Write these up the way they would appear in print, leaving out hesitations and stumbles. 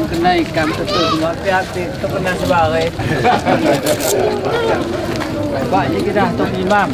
Kenaikan betul semua hati-hati terkena sebagai. Pak ini kita tok imam.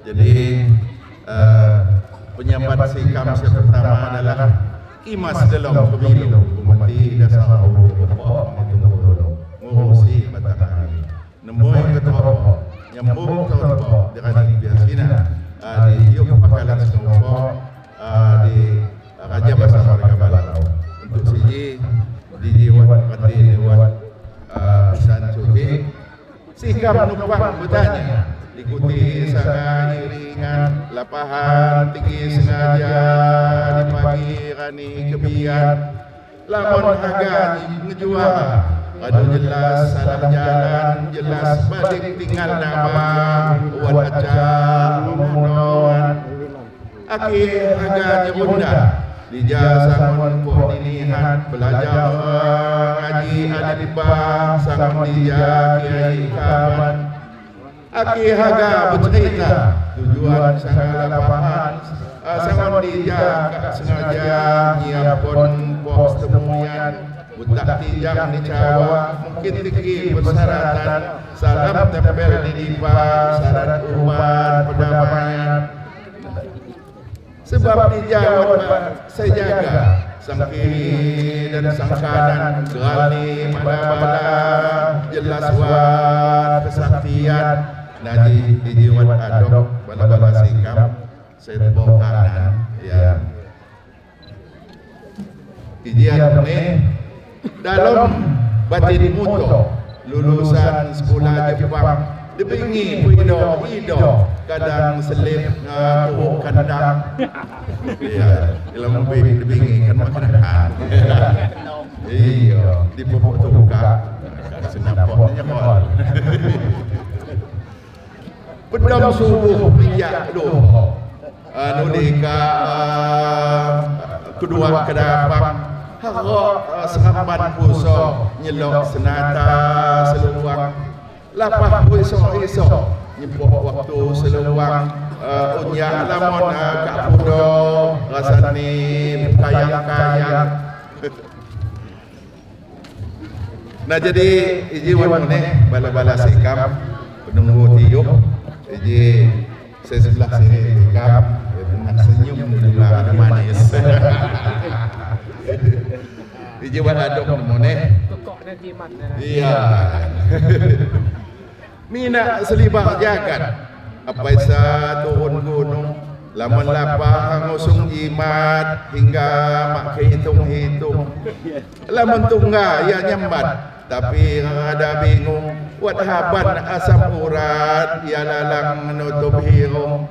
Jadi penyambat sikam yang pertama adalah Imas Delong Pemilu Bupati Desa Ngurus Nemui ke teropok, nyambung ke teropok di biasina di yuk pakalan senopo di Raja Bahasa Warga Balau. Untuk siji di jiwat pati lewat pisan cuti sikap numpang bertanya ikuti sanga iringan lapahan tinggi sengaja di pagi rani kebian lamun harga ngejual aduh jelas salah jalan jelas balik tinggal nama buat acar memonoan akhir harganya bunda di jasa pok ninihan belajar ngaji alif ba sangon dia kiai kaban akhir harga bercerita tujuan sangat lapahan sangon dia sengaja nyiapon pos temuan butak tijang di cawa mungkin tinggi persyaratan salam tempel di dipa syarat umat perdamaian sebab di Jawa saya jaga sang kiri dan sang kanan gerali mana-mana jelas wat kesaktian naji di jiwat adok bala-bala sikap saya bawa kanan ya ijian ni dalam batin muto lulusan sekolah Jepang dibingi puido ido kadang selip ngaku kandang iya dalam mobil dibingi kan makan iya di pokok tukak senapoknya kol pedang subuh pijak doh nulika kedua kedapang harok serapan puso nyelok senata seluang lapah puso iso nyepok waktu seluang unyak lamon kak pudo rasani kayang-kayang. Nah jadi iji wan ni bala-bala sikap penunggu tiup iji saya sebelah sini sikap nak senyum dulu manis. Iji wan adok nemu. Iya. Mina selibak jagat apa isa turun gunung lamun lapah ngusung jimat hingga mak hitung-hitung lamun tungga ya nyambat tapi rada bingung wat haban asam urat ya lalang menutup hirung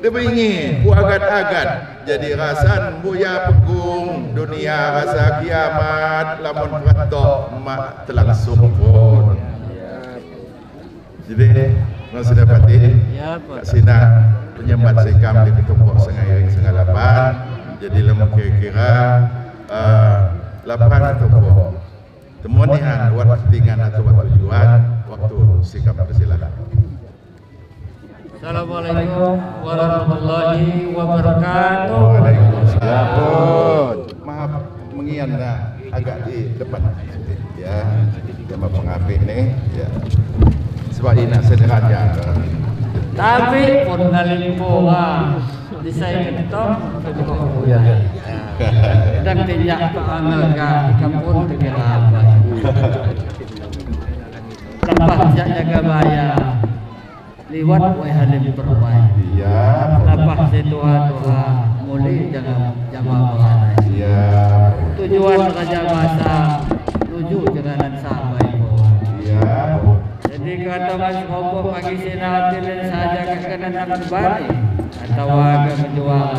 dibingi ku agat-agat jadi rasan buya pegung dunia rasa kiamat lamun peretok mak telangsung pun. Jadi masih dapat Ya, Kak Sina penyembat sikam di ketumpuk Sengai Sengai Lapan. Jadi lemu kira-kira lapan tumpuk. Temunian wat tingan atau wat tujuan waktu sikap persilakan. Assalamualaikum warahmatullahi wabarakatuh. Waalaikumsalam. Maaf mengian dah agak di depan ya. Jama pengapik ni ya. Sebab ini nak sederhana. Tapi pun nalimpura di saya ketok ya. Dan tinjak pangal ka kampun terkira apa. Lepas jak jaga baya liwat wai halim perwai. Iya. Lepas setua tua muli jangan jama beranai. Iya. Tujuan raja bahasa tuju jalanan sampai. Iya. Jadi kata Mas Robo pagi sinatilin saja ke kanan kembali atau agak menjual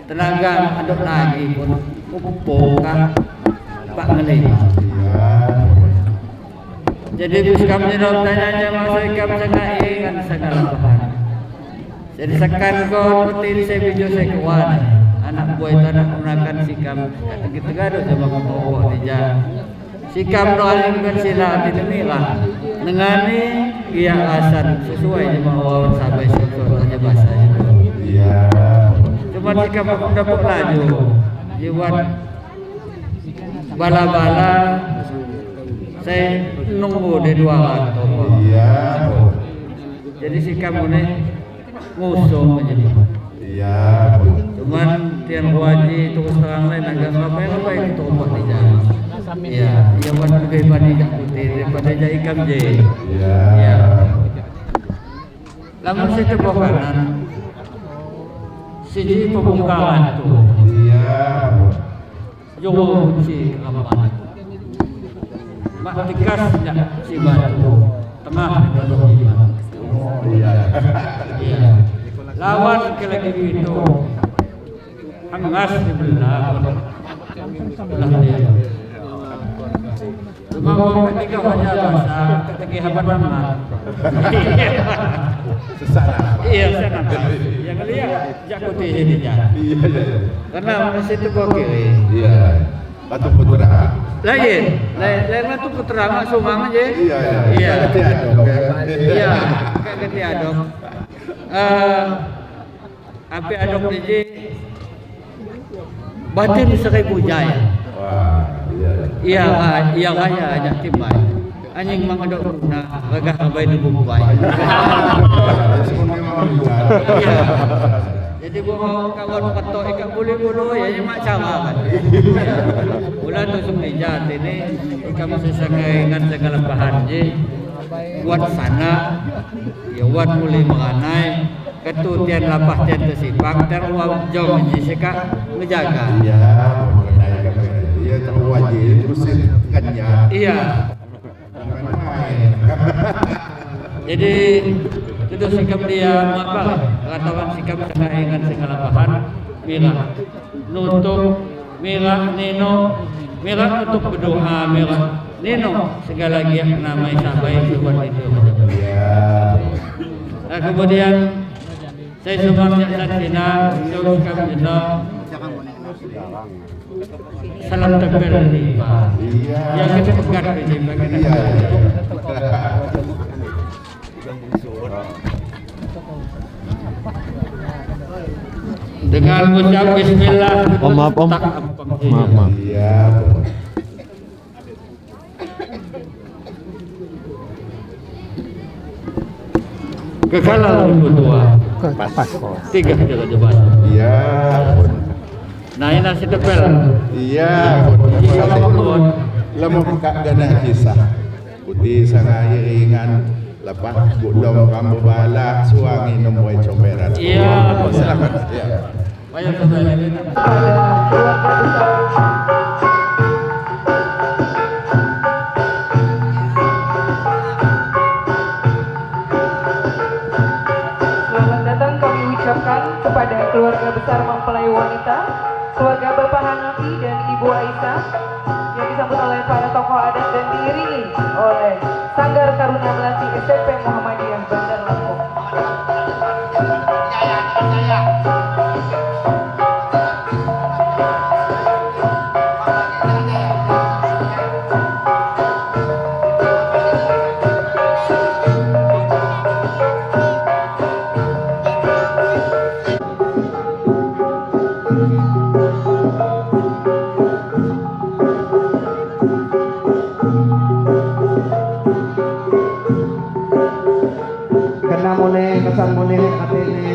tenaga aduk lagi pun pupuk Pak Ngeli. Iya. Jadi bus kami tanya masa kami sangat ingat sangat lapahan. Jadi sekan kau rutin saya video saya kuat. Anak buah itu anak gunakan sikam kita gaduh sama bawa di jalan. Sikam doalim kan sila tinamira nengani ia asan sesuai sama wawan sampai sesuai aja bahasa. Iya. Cuma sikam aku dapat laju. Jiwan bala-bala saya nunggu di dua waktu. Iya. Jadi sikam ini musuh aja. Iya. Cuman tiang wajib terus terang lain agak apa yang apa itu buat di jalan. Iya, yang buat lebih banding putih. daripada jai ikam je. Iya. Ya. Lamun situ kanan siji pembongkaran tu. Iya. Jauh si rapat. Mak tegas jak si batu. Tengah jimat. Oh iya. Iya. Lawan ke lagi itu. Hangas di belah. Belah dia. Cuma mau ketika wajah basah, ketika haban mama. Sesak nafas. Iya, sesak nafas. Yang lihat jak putih jadinya. Iya, iya. Karena manusia itu bawa kiri. Iya. Batu putra. Lain, lain, lain batu putra mak sumang aja. Iya, iya. Iya. Kayak gede adok, ya. Iya, kayak gede adok. Api adok DJ batin seribu jaya. Wah, iya. Iya, iya kaya ajak timbai. Anjing mang adok guna, gagah abai nu bumbai. Iya. Jadi gua mau kawan ketok ikan boleh bulu ya ini mak cara kan. Bulan tu sumija ini ikan masih sangai dengan segala bahan je. Buat sana, ya buat mulai menganai. Ketu tian lapah tian tersipang, tian uang jong je seka ngejaga. Iya, mengenai iya tahu wajib terusin kannya. Iya. Main-main. Jadi itu sikap dia apa? Katawan sikap dengan segala bahan merah nutup merah nino merah untuk berdoa merah nino segala giat namai sabai buat itu. Iya. Nah, kemudian saya sumang saksina sikap jeno salam tempel di Pak. Iya. Yang kita pegat di sini. Iya. Dengan ucap bismillah. Om, maaf, Om. Tak Maaf, maaf. Iya. Kekalan dua, Pas. tiga jaga jebat. Iya. Nah ini nasi tepel. Iya. Lama buka gana kisah. Putih sangai ringan lapah gudong rambu balak suangi nomoi comberan. Iya. Silakan. Iya. Banyak saudara ini. Keluarga besar Selamat datang kami ucapkan kepada keluarga besar mempelai wanita, keluarga Bapak Hanafi dan Ibu Aisyah yang disambut oleh para tokoh adat dan diiringi oleh Sanggar Taruna Melati SMP Muhammadiyah Bandar Lampung. Kena mone kesan mone atene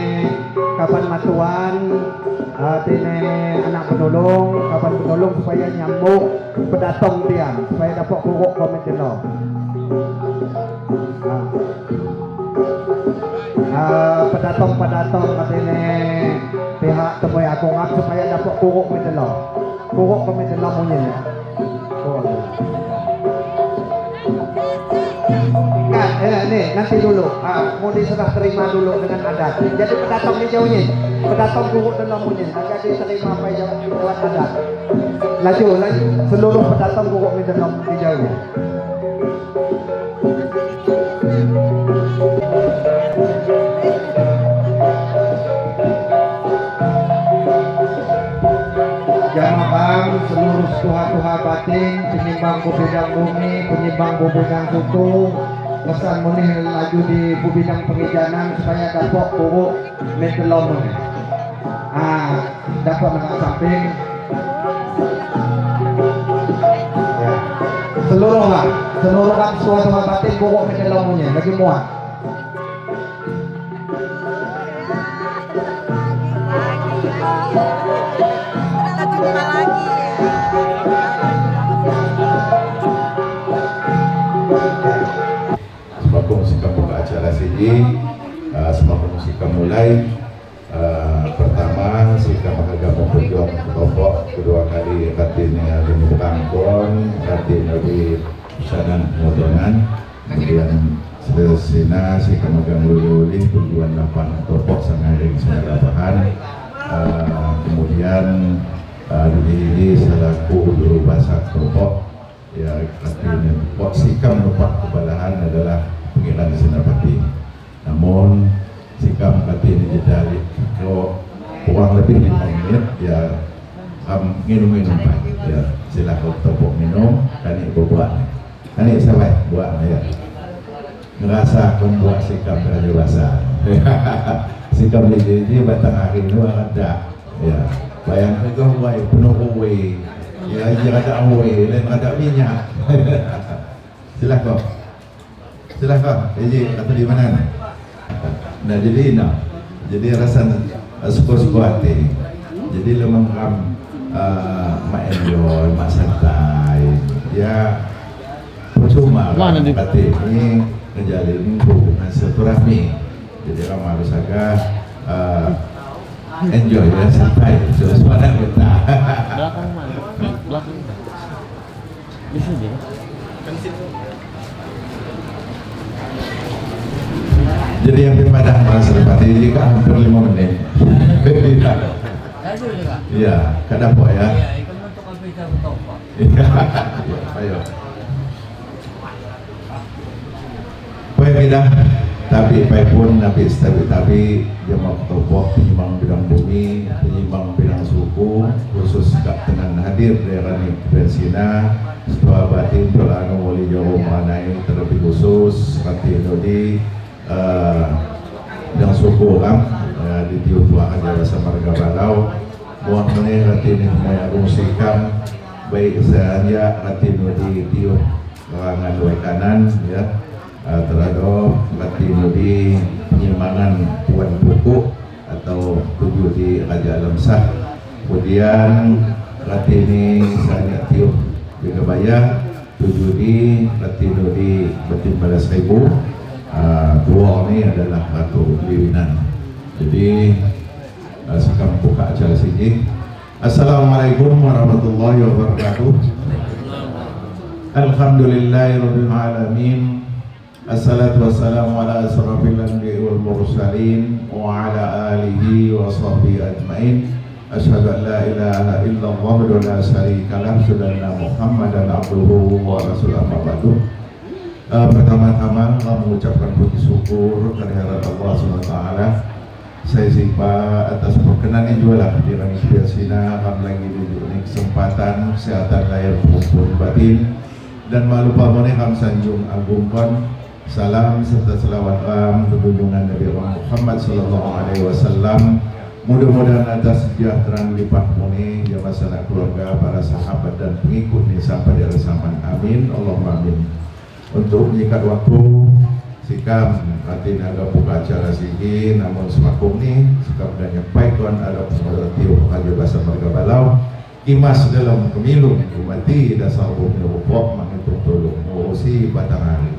kapan matuan atene anak penolong kapan penolong supaya nyambung pedatong dia supaya dapat kuruk komen delo. Pedatong atene pihak temui aku ngap supaya dapat kuruk komen delo. Kuruk komen delo munyi ya. Kuruk. Kan, nih nanti dulu. Mau diserah terima dulu dengan adat. Jadi pedatong ni jauhnya, pedatong kuruk dalam punya. Agak diterima apa yang lewat adat. Laju, laju. Seluruh pedatong kuruk ni dalam di jauhnya. Jamaah seluruh tuha-tuha batin, penyimbang bidang bumi, penyimbang bidang suku, kesan munih laju di bidang perijanan supaya dapat buruk metelom munih. Dapat menang samping. Ya. Seluruh lah, seluruh kan tuha-tuha batin buruk metelom munih, lagi muat. Kita jumpa lagi ya. siji semakin sikam mulai. Pertama sikam agama pejuang kelompok, kedua kali katine di Kangkon, katine di Sanan Motongan, kemudian selesai sikam agama uli tujuan 8 topok sangaring sangarabahan. Kemudian di selaku juru bahasa topok ya katine topok sikam lupa kebalahan adalah Pengiran Senapati. Namun sikam katine jedali kurang lebih 5 menit ya minum-minum pak ya silakan topok minum kan ibu buat kan ibu sampai buat ya ngerasa buat sikam raja basah sikam jadi batang hari itu ada ya bayang itu wae penuh wae ya dia ada wae lain ada minyak. Silakan silakan jadi atau di mana nah jadi nah jadi rasa suka-suka hati jadi lemang kam mak enjoy mak santai ya percuma kan hati ini ngejalin hubungan silaturahmi jadi kamu harus agak enjoy ya santai suasana kita Belakang mana? Belakang. Di sini. Jadi yang pada merasa seperti jika hampir 5 menit. Iya, kadang kok ya. Iya, ayo. Baik kita, tapi baik pun nabi tapi dia mau ketopok penyimbang bidang bumi, penyimbang bidang suku, khusus kak tenan hadir daerah ni Bensina, setelah batin terlalu wali jauh mengenai terlebih khusus seperti di yang suku orang di tiup aja bahasa marga balau buang meneh ratine may agung sikam baik saja ratine di tiup karangan dua kanan ya terhadap ratine di penyimpangan Tuan Buku atau tujuh di Raja Alam Sah kemudian ratine saja tiup Jagabaya tujuh di ratine di Betin Balas Ribu. Dua ni adalah Ratu Liwinan. Jadi sekarang buka acara sini. Assalamualaikum warahmatullahi wabarakatuh. Alhamdulillahirabbil alamin. Assalatu wassalamu ala asrafil anbiya'i wal mursalin wa ala alihi wa sahbihi ajmain. Asyhadu an la ilaha illallah wa la syarika lah, sayyidina Muhammadan abduhu wa rasuluhu amma ba'du. Pertama-tama mengucapkan puji syukur kehadirat Allah SWT. Saya simpa atas perkenan juga lah di Rangis Biasina kami lagi diberi kesempatan kesehatan lahir maupun batin dan malu pamone kami sanjung agungkan salam serta selawat ram kunjungan Nabi Muhammad Sallallahu Alaihi Wasallam. Mudah-mudahan atas kesejahteraan lipat muni ya masalah keluarga para sahabat dan pengikut ni sampai di akhir zaman. Amin Allahumma amin. Untuk menyikat waktu sikam hati naga buka acara sigi namun semakum ni sikam dan nyampaikan ada pengolah tiup raja bahasa marga balau imas dalam pemilu mati dasar bumi rupok menghitung tolong ngurusi batang hari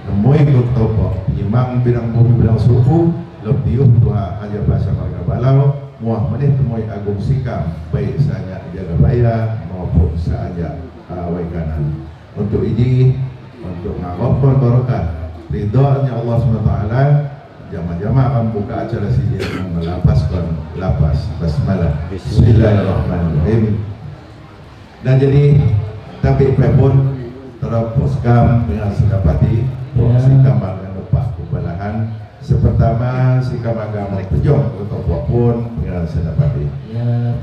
nemui topok penyimang bidang bumi bidang suku lebih tuha raja bahasa marga balau muah meneh temui agung sikam baik saja jaga baya maupun saja waikanan untuk ini untuk ngarapkan barakah ridhonya Allah SWT jama-jama akan buka acara sini dengan melapaskan lapas basmalah. Bismillahirrahmanirrahim. Dan jadi tapi pun terposkam dengan Senapati sikam akan lupa kebalahan sepertama sikam agama pejong atau pun Pengiran Senapati ya.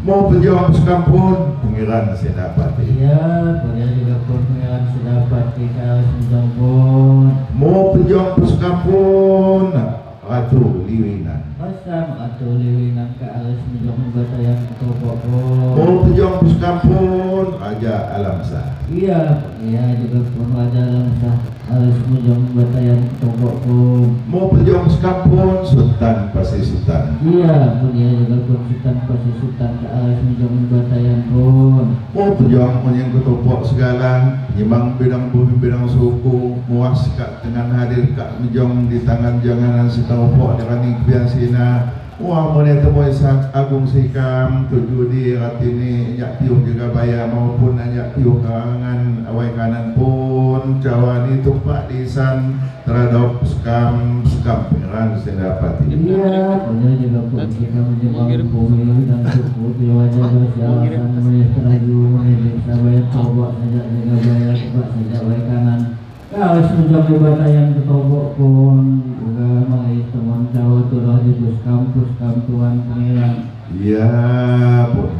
Mau pejuang sekampun Pengiran Senapati. Ya, boleh juga pun Pengiran Senapati kalau senjong pun. Mau pejuang sekampun Ratu Liwinan. Pasam Ratu Liwinan ke alis menjong batayang topok pun. Mau pejuang sekampun Raja Alam Sah. Iya, iya juga pun Raja Alam Sah alis menjong batayan ketobok pun. Mau pejuang sekampun Sultan Pasir Sultan. Iya, punya juga pun Sultan Pasir Sultan ke arah menjong batayan pun. Mau pejuang yang ketopok segala penyembang bidang bumi bidang suku muas kak dengan hadir kak menjong di tangan janganan sitopok dengan impian sina. Wah mulai temui sang agung sikam tuju di ratini nyak tiuh juga bayar maupun nyak tiuh karangan awai kanan pun cawani tumpak lisan terhadap sekam sekam pangeran Senapati. Iya, punya juga pun jika menjebak bumi dan suku diwajah bersialasan mulai teraju mulai desa bayar tobok sejak jaga bayar tebak sejak bayar kanan. Harus menjauh batayan ketobok pun juga mulai teman jauh tulah di bus kampus kamtuan pangeran. Iya pun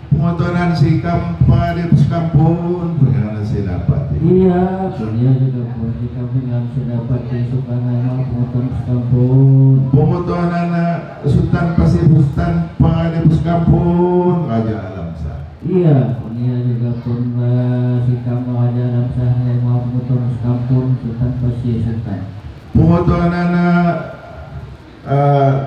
pengotoran sikam pada bus kampun pangeran Senapati. Iya, punya juga pun jika pangeran Senapati suka nama pengotoran sekampun. Pemotongan anak Sultan Pasir Sultan pada bus kampun Raja Alam Sah. Iya, punya juga pun sikam Raja Alam Sah yang mau pengotoran sekampun Sultan Pasir Sultan. Pemotongan anak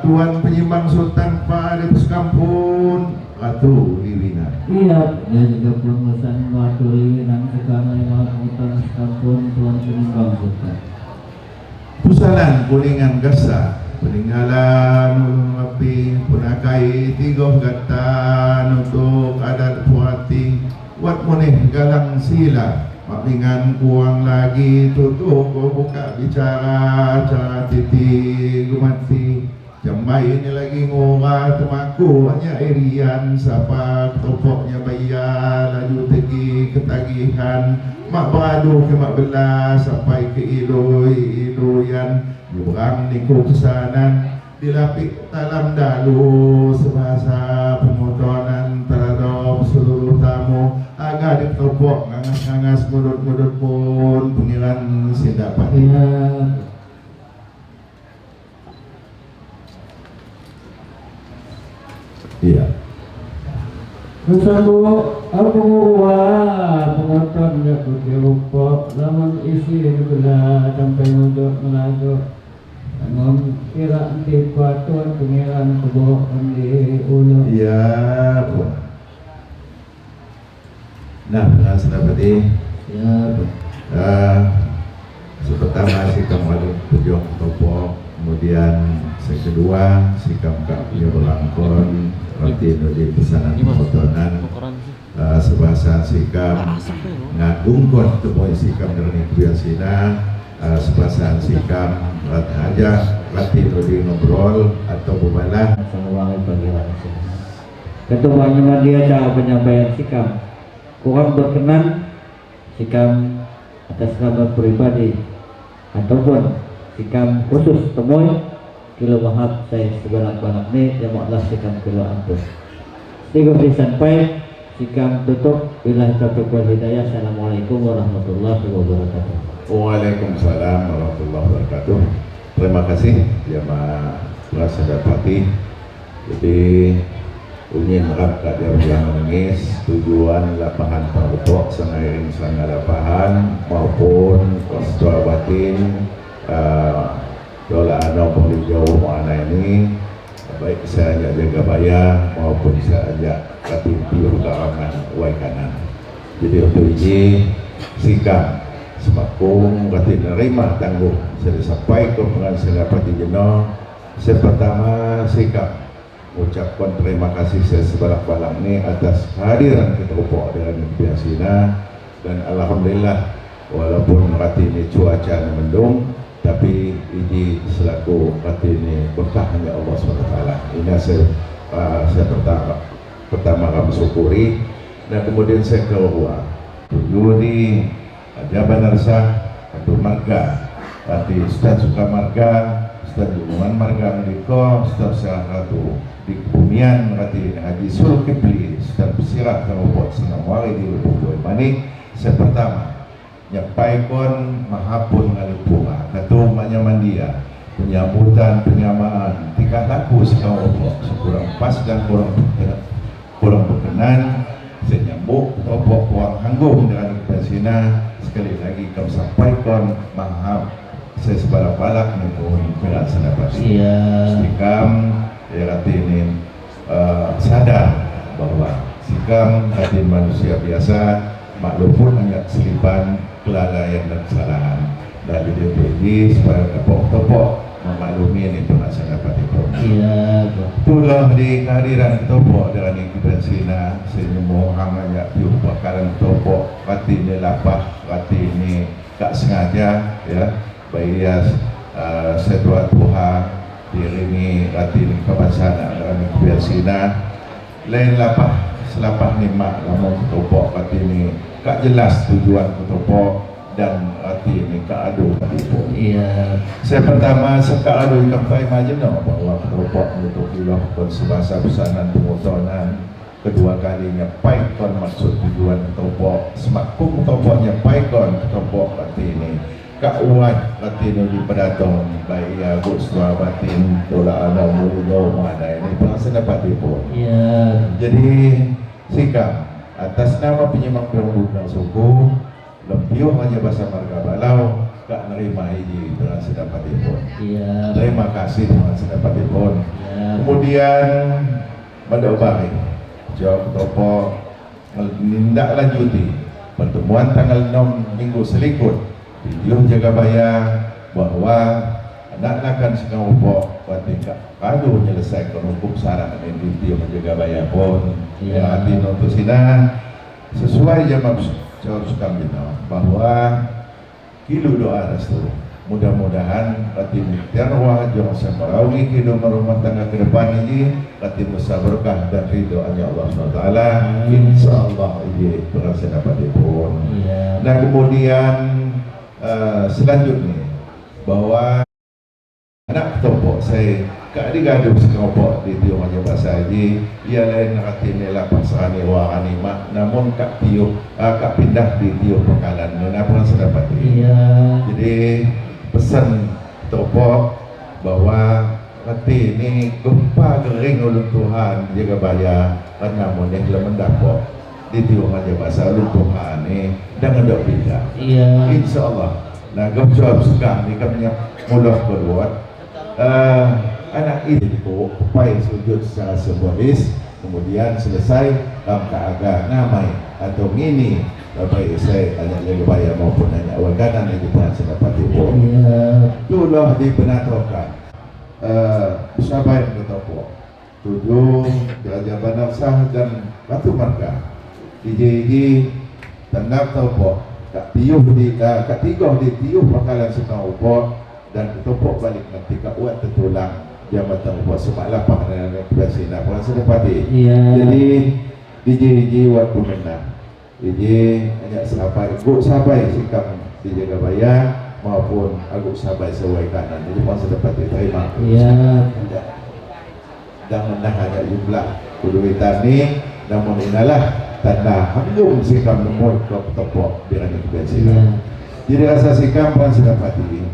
Tuan Penyimbang Sultan pada bus kampun Ratu Liwina. Iya, dia juga pun pesan Ratu Liwina suka yang mau pengotoran sekampun Tuan Penyimbang Sultan. Pusalan kuningan gasa peninggalan ulun api punakai tiga gatan untuk adat puati wat muneh galang sila makmingan kuang lagi tutup buka bicara cara titi gumati jambai ini lagi ngora temaku hanya irian sapa topoknya bayar laju tegi ketagihan mak beradu ke mak belah sampai ke ilui iluyan nyeberang niku pesanan dilapik talam dalu sebahasa pemotonan terhadap seluruh tamu agar ditopok ngangas-ngangas mudut-mudut pun pengiran Sindapati. Iya. Iya. Bersama aku wah penonton ya putih lupa lamun isi belah sampai untuk melajuk ngom kira tiba tuan pengiran kebohongan di ulu. Iya pun. Nah, pengiran Senapati. Iya pun. Pertama sikam wali pejuang topok, kemudian yang kedua sikam kak punya belangkon roti di pesanan pemotonan sebahasa sikam ngagungkon temui sikam dari biasina sebahasa sikam rat aja roti di ngobrol atau berbalah sama bagi langsung. Ketua dia cara penyampaian sikam kurang berkenan sikam atas nama pribadi ataupun sikam khusus temui kilo mahap saya sebalak-balak ni yang maklah sikam kilo ampun. Tiga sampai sikam tutup bila taufiq wal hidayah. Assalamualaikum warahmatullahi wabarakatuh. Waalaikumsalam warahmatullahi wabarakatuh. Terima kasih jamaah Prasadapati. Jadi ungin rap kat dia bilang menangis tujuan lapangan pangupok sangairing sanga lapahan maupun kostoa batin dola ano boleh jauh mana ini baik saya ajak jaga baya maupun saya ajak katim piur karangan wai kanan. Jadi untuk ini sikap semakung katim nerima tangguh saya sampai ke pengan Senapati Jeno. Saya pertama sikap ucapkan terima kasih saya sebalak-balak ni atas kehadiran kita upok dengan biasina dan alhamdulillah walaupun rati ini cuaca mendung tapi ini selaku rati ini berkahnya Allah SWT. Ini saya pertama kami syukuri. Dan kemudian saya keluar tujuh di Jaban Arsah Abdul Marga rati Ustaz Sukamarga Ustaz Jumungan Marga Mediko Ustaz Syaratu di Kebumian rati Haji Sulkifli Ustaz Pesirah Terobot Senamwari di Lubuk Manik. Saya pertama nyampaikon mahapun ngalipura katu manyamandia penyambutan penyamaan tingkah laku sekau kurang pas dan kurang berkenan. Saya nyambuk topok kurang hanggung dengan pesina. Sekali lagi kau sampaikan mahap Saya sepalak-palak nih pun berat sedapat. Sikam ya kati ini sadar bahwa sikam hati manusia biasa maklum pun hanya selipan kelalaian dan kesalahan dari DPD supaya tepok-tepok memaklumi ini pun dapat itu. Itulah di kehadiran topok dengan Sina senyum hanganya piuh bakalan topok kati ini lapah kati ini tak sengaja ya bayas setua Tuhan diringi kati ini kebangsaan dengan Sina lain lapah selapah ni mak lamun topok kati ini kak jelas tujuan topok dan hati ini kak adu tadi pun. Saya pertama seka adu ikan pai macam no bahwa keropok untuk ilah kon sebasa pesanan pengutonan kedua kalinya paikon maksud tujuan topok semakung topoknya paikon topok hati ini kak uat hati ini di pedatong baik ya guswa batin tolak ada mulut mana ini perasa dapat pun. Jadi sikap atas nama penyemang undang suku lebih hanya bahasa marga balau gak nerima ini dengan sedapat pun. Terima kasih dengan sedapat pun. Kemudian Mandok Bari jawab topo menindaklanjuti pertemuan tanggal 6 minggu selikut video Jagabaya bahwa anak-anakan sedang upok batin kak kadu menyelesaikan hukum syarat dan video Jagabaya pun. Ya hati untuk sina sesuai jawab jawab sukam bahwa kilu doa restu mudah-mudahan hati tiarwah jong samarawi kehidupan rumah tangga ke depan ini hati besar berkah dan ridho hanya Allah SWT. Insyaallah ini berhasil dapat dipun. Nah kemudian selanjutnya bahwa anak topok saya kak digaduh sekelompok di tiung aja bahasa ini ia lain hati ni lapas ani wa ani mak namun kak tiup kak pindah di tiup pekalan dan apa sedapat ini. Jadi pesan topok bahwa hati ini gempa gering ulun Tuhan jaga baya karena muneh lemen dapok di tiung aja bahasa ulun Tuhan ni dan ngedok pindah. Insyaallah. Nah, gem jawab sekarang ni kami mudah berbuat. Anak itu pai sujud secara simbolis kemudian selesai langkah agak namai atau ngini baik saya hanya jaga bayar maupun hanya waganan yang kita sedapat ibu. Itulah dibenarkan. Sabai bertopo tujuh Raja Bandar Sah dan Batu Marga DJG tendang topo kak tiuh di kak tigoh di tiuh bakalan setengah upok dan topok balik nanti kak uat tertulang dia matang upok semak lapang dan berasina puan sedepati. Jadi DJG wat pemenang DJ hanya sabai guk sabai sikap di Jagabaya maupun aguk sabai sewai kanan. Jadi puan sedepati terima. Tidak. Jangan hanya jumlah kuduitan ni namun inilah tanda hanggum sikap nemu ke topok biar itu biasa. Jadi rasa sikap puan sedapati.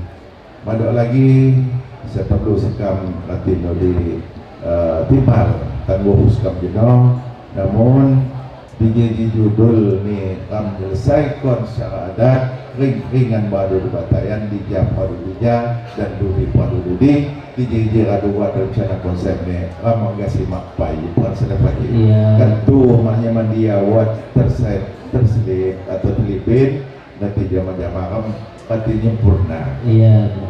Madok lagi saya perlu sikam latino di timal tangguh sikam jeno namun di judul ni ram menyelesaikan secara adat ring-ringan baru di batayan di jam baru di jam dan duri baru di di radu buat rencana konsep ni ram menggasi makpai bukan sedapati. Tentu maknya mandia buat terselip atau terlipin nanti jama-jama ram pati nyempurna.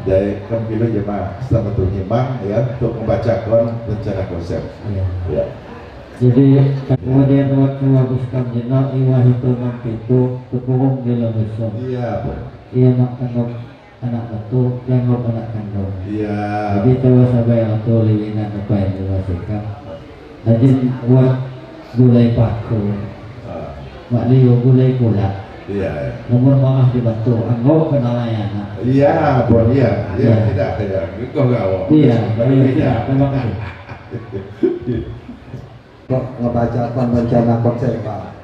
Jadi kan kilo jemaah setelah itu nyimbang ya untuk membacakan rencana konsep. Ya. Jadi kemudian waktu bagus kam jena iwah itu mampitu kekurung di besok. Iya, Bu. Iya mak kandung anak batu jangkau anak kandung. Iya. Jadi tahu sabai atau liwinan apa yang diwasikan. Jadi buat gulai paku. Mak liu gulai gula. Iya, iya. Nomor maaf di batu, anggap kenalnya anak. Iya, bon, iya, iya, Iya. tidak, iya, kau gak Iya, iya, tidak, memang itu. Ngebacakan rencana konsep Pak.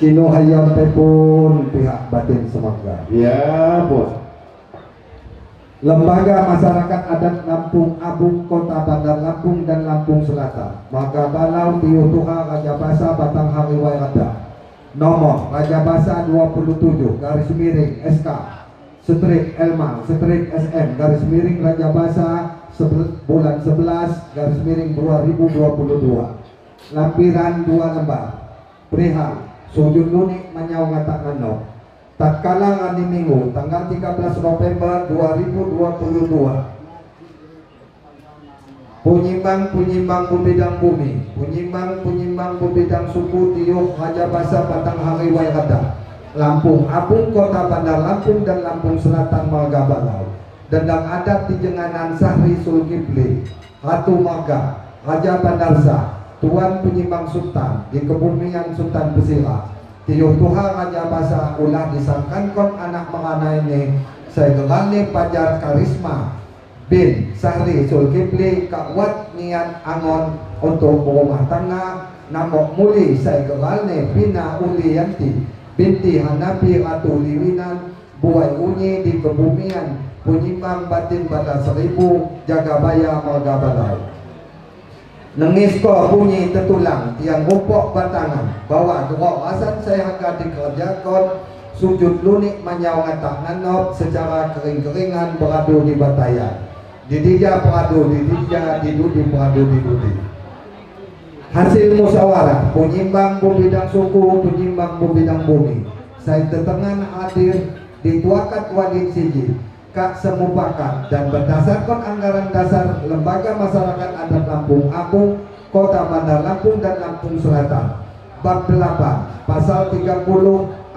Kino hayam pun pihak batin semoga. Iya, bos. Lembaga Masyarakat Adat Lampung Abung Kota Bandar Lampung dan Lampung Selatan. Maka Balau Tiuh Tuha Raja Basa Batang Hari Wairada. Nomor Raja Basa 27 garis miring SK strip Elma strip SM garis miring Raja Basa bulan 11 garis miring 2022, lampiran 2 lembar. Perihal sujud lunik manyau ngatak ngano. Tatkala hari Minggu tanggal 13 November 2022, Punyimbang-punyimbang bidang bumi, punyimbang-punyimbang bidang suku Tiyuh Raja Basa Batang Hari Wairata, Lampung Apung Kota Bandar Lampung dan Lampung Selatan Marga Balau, Dendang adat di Jenganan Sahri Sulkifli, Ratu Marga, Raja Bandarsa, Tuan Penyimbang Sultan di Kebumian Sultan Pesira, Tiyuh Tuha Raja Basa ulah disangkan kon anak mengenai ini saya gelani Pajar Karisma bin Sahri Sulkifli kawat niat angon untuk berumah tangga, namok muli saya gelalne Pina Uliyanti binti Hanapi Ratu Liwinan buai unyi di kebumian Punyimbang Batin Bala Seribu Jagabaya Marga Balau. Nengis ko bunyi tetulang tiang rumpok batangan bawa gerok rasan saya akan dikerjakan sujud lunik manyau ngatak nanop secara kering-keringan beradu di batayan didija peradu didija didudi peradu didudi. Hasil musyawarah penyimbang bidang suku, penyimbang bidang bumi, saya tetengan hadir di Tuakat Wadin Siji Kak Semupakat dan berdasarkan anggaran dasar Lembaga Masyarakat Adat Lampung Apung Kota Bandar Lampung dan Lampung Selatan bab 8 pasal 30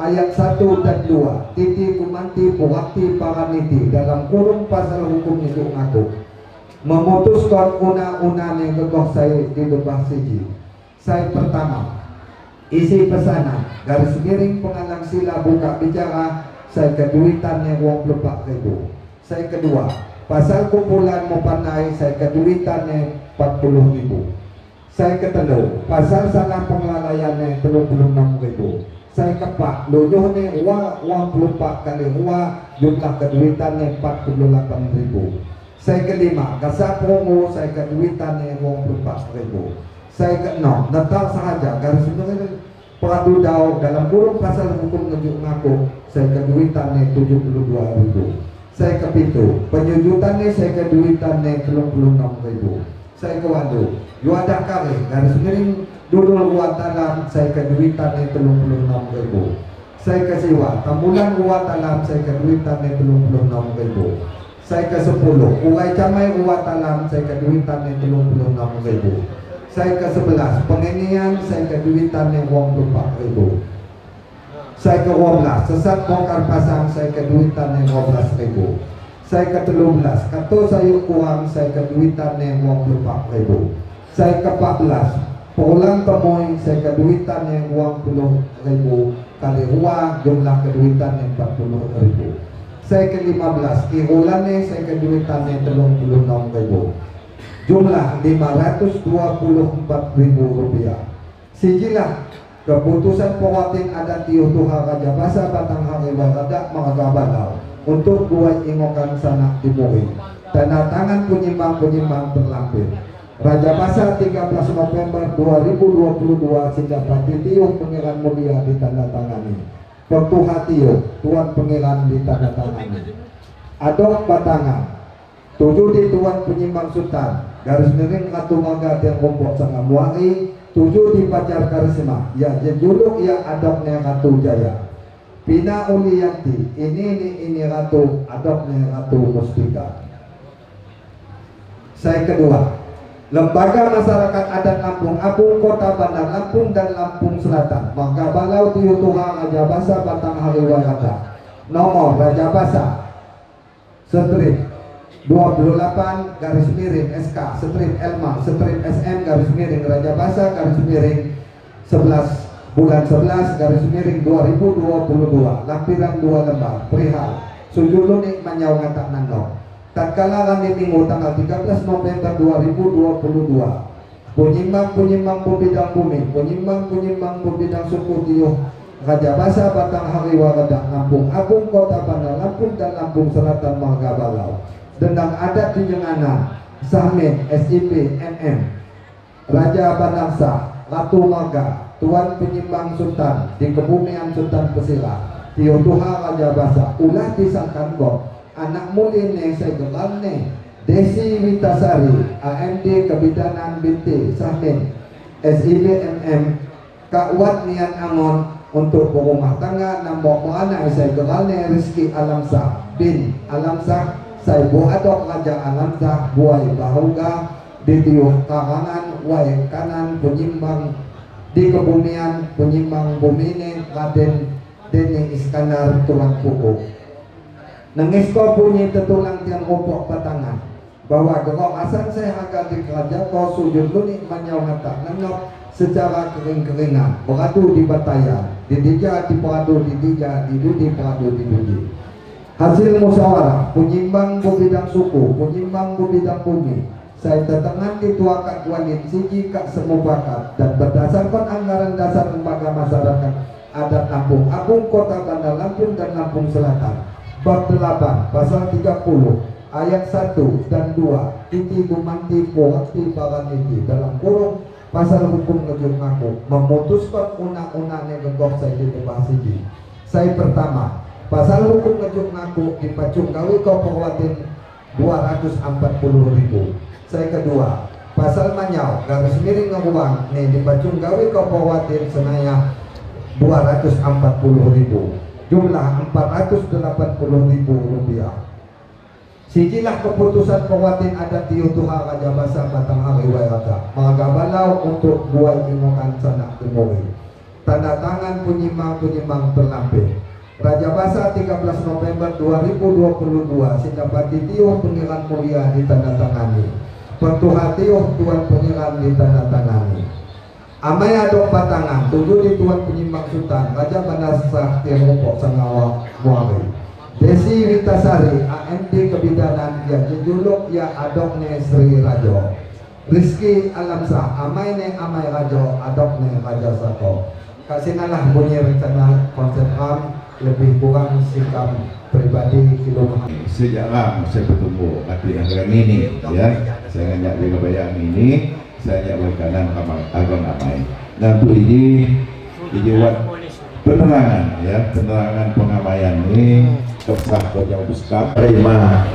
ayat 1 dan 2 titi kumanti purakti paraniti dalam kurung pasal hukum itu ngaku memutuskan una-una yang gegoh saya di lebah siji. Saya pertama, isi pesanan garis miring pengalang sila buka bicara saya keduitannya 24 ribu. Saya kedua, pasal kumpulan mopandai saya keduitannya 40 ribu. Saya ketelu, pasal salah pengelalaiannya 36 ribu. Saya kepak, lunyuhnya uang 24 kali uang jumlah keduitannya 48 ribu. Saya kelima, gasak promo saya keduitannya 24 ribu. Saya keenam, netap sahaja garis miring peradu dau dalam kurung pasal hukum ngejuk ngaku saya keduitannya 72 ribu. Saya kepitu, penyujutannya saya keduitannya 36 ribu. Saya kewandu, yuadah kare garis miring dudul ruat dalam saya keduitannya 36 ribu. Saya kesiwa, tambulan ruat dalam saya keduitannya 36 ribu. Saya ke-10, urai camai ruat dalam saya keduitannya 36 ribu. Saya ke-11, pengenian saya keduitannya 24 ribu. Saya ke-12, sesat bongkar pasang saya keduitannya 12 ribu. Saya ke-13, kato sayur kurang saya keduitannya 24 ribu. Saya ke-14, pulang temui saya keduitannya 20 ribu kali ruang jumlah keduitannya 40 ribu. Saya ke-15, kirulane saya keduitannya 36 ribu. Jumlah 524 ribu rupiah. Sijilah keputusan Puratin Adat Tiyuh Tuha Raja Basa Batang Hari Waradak Marga Balau untuk dua ingokan sanak dimuri. Tanda tangan penyimbang-penyimbang terlampir. Raja Basa 13 November 2022 Sindapati Tiyuh Pangeran Mulia ditandatangani. Pertuha Tiyuh Tuan Pangeran ditandatangani. Adok Batangan tujuh di Tuan Penyimbang Sultan garis miring Ratu Marga Tiang Rumpok Sangamuari tujuh di Pacar Karisma ya jejuluk ya adoknya Ratu Jaya Pina Uliyanti ini Ratu adoknya Ratu Mustika. Saya kedua, Lembaga Masyarakat Adat Lampung Apung Kota Bandar Lampung dan Lampung Selatan Marga Balau Tiyuh Tuha Raja Basa Batang Hari Warata nomor Raja Basa strip 28 garis miring SK strip Elma strip SM garis miring Raja Basa garis miring 11 bulan 11 garis miring 2022, lampiran 2 lembar. Perihal sujulunik manyau ngatak nando. Tatkala hari Minggu tanggal 13 November 2022, penyimbang-penyimbang bidang bumi, penyimbang-penyimbang bidang suku Tiyuh Raja Basa Batang Hari Waradak Lampung Agung Kota Bandar Lampung dan Lampung Selatan Marga Balau, Dendang adat di Jengana Sahmin SIP MM Raja Bandarsa Ratu Marga Tuan Penyimbang Sultan di Kebumian Sultan Pesira. Tio Tuha Raja Basa ulah disangkan kok anak muline segelan ne Desi Witasari AMD Kebidanan binti Sahmin SIB MM Kak Wat Nian Angon untuk berumah tangga nambok beranak saya geralne Rizky Alamsah bin Alamsah saya buadok Raja Alamsah buai baruga di tiuh karangan wai kanan penyimbang di kebumian penyimbang bumine Raden Deni Iskandar Tuan Kuku. Nangis ko bunyi tetulang tiang rupok patangan bahwa gerok asan saya agak di kerajaan kau sujud lunik manyau ngatak nengok secara kering-keringan beradu di bataya didija di peradu didija didudi peradu didudi. Hasil musyawarah penyimbang bidang suku penyimbang bidang bumi saya tetengan di tuakat walin siji kak semubakat dan berdasarkan anggaran dasar lembaga masyarakat adat Lampung Agung Kota Bandar Lampung dan Lampung Selatan bab 8 pasal 30 ayat 1 dan 2 titi gumanti puakti baraniti dalam kurung pasal hukum ngejung ngaku memutuskan una-una gegok saya di tebah siji. Saya pertama pasal hukum ngejung ngaku dipacung gawe kau perwatin 240.000. Saya kedua pasal manyau garis miring ngeruang nih dipacung gawe kau perwatin senaya 240.000, jumlah 480.000 rupiah. Sijilah keputusan perwatin adat Tio Tuha Raja Basa Batang Hari Wairata Marga Balau untuk buai ingokan sanak temuri. Tanda tangan penyimbang-penyimbang terlampir. Raja Basa 13 November 2022 Sindapati Tio Pengiran Mulia ditandatangani. Pertuha Tio Tuan Pengiran ditandatangani. Amai adok patangan tujuh di Tuan Penyimbang Sultan Raja Bandar Tiongkok Sangawa Muari. Desi Witasari AMD Kebidanan ya jejuluk ya adok ne Sri Rajo. Rizky Alamsah amai ne amai Rajo adok ne Raja Sako. Kasinalah bunyi rencana konsep RAM lebih kurang sikap pribadi kilo. Sejak lama saya bertemu hati anggaran ini ya, saya ngajak jaga bayang ini, saya ajak berkanan agak amai. Nah untuk ini buat penerangan ya, penerangan pengamaian ini kesah yang besar terima